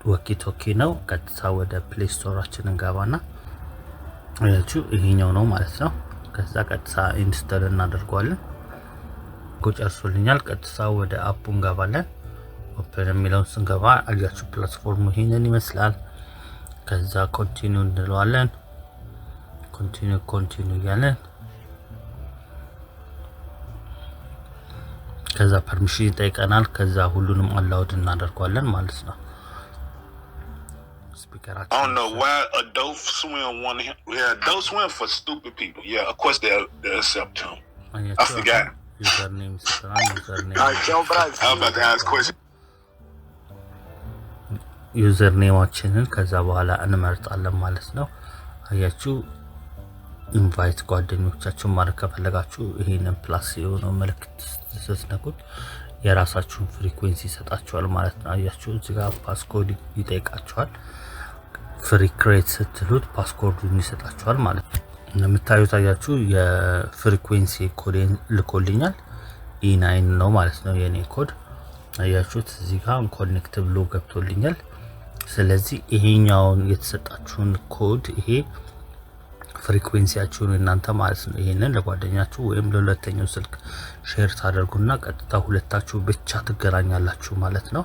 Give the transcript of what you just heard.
Walkie talkie ነው። ቀጥታ ወደ Play Store ኣችን እንገባና አያችሁ ይሄኛው ነው ማለት ነው። ከዛ ቀጥታ install እናደርገዋለን። ጨርሶልኛል። ቀጥታ ወደ app ኡ እንገባለን። Open የሚለውን ስንገባ አያችሁ platform ኡ ይሄንን ይመስላል። ከዛ continue እንለዋለን። Continue, continue እያለን ከዛ permission ይጠይቀናል። ከዛ ሁሉንም allowed እናደርገዋለን ማለት ነው። I don't know why Adult Swim want him. Yeah, Adult Swim for stupid people. Yeah, of course they'll accept him. I forgot. Username ይሰጠናል። Username Aqui é o Brasil. I'm about to ask question. Username ኣችንን ከዛ በኋላ እንመርጣለን ማለት ነው። አያችሁ invite ጓደኞቻችሁን ማድረግ ከፈለጋችሁ ይሄንን plus የሆነው ምልክት ስትነኩት የራሳችሁን frequency ይሰጣችኋል ማለት ነው። አያችሁ እዚህ ጋር passcode ይጠይቃችኋል። Free create ስትሉት passcode ኡን ይሰጣችኋል ማለት ነው። እንደምታዩት አያችሁ የ frequency code ኤን ልኮልኛል። E9 ነው ማለት ነው የኔ ኮድ። አያችሁት እዚህ ጋር connect ብሎ ገብቶልኛል። ስለዚህ ይሄኛውን የተሰጣችሁን ኮድ ይሄ frequency ያችሁን እናንተ ማለት ነው። ይሄንን ለጓደኛችሁ ወይም ለሁለተኛው ስልክ share ታደርጉና ቀጥታ ሁለታችሁ ብቻ ትገናኛላችሁ ማለት ነው።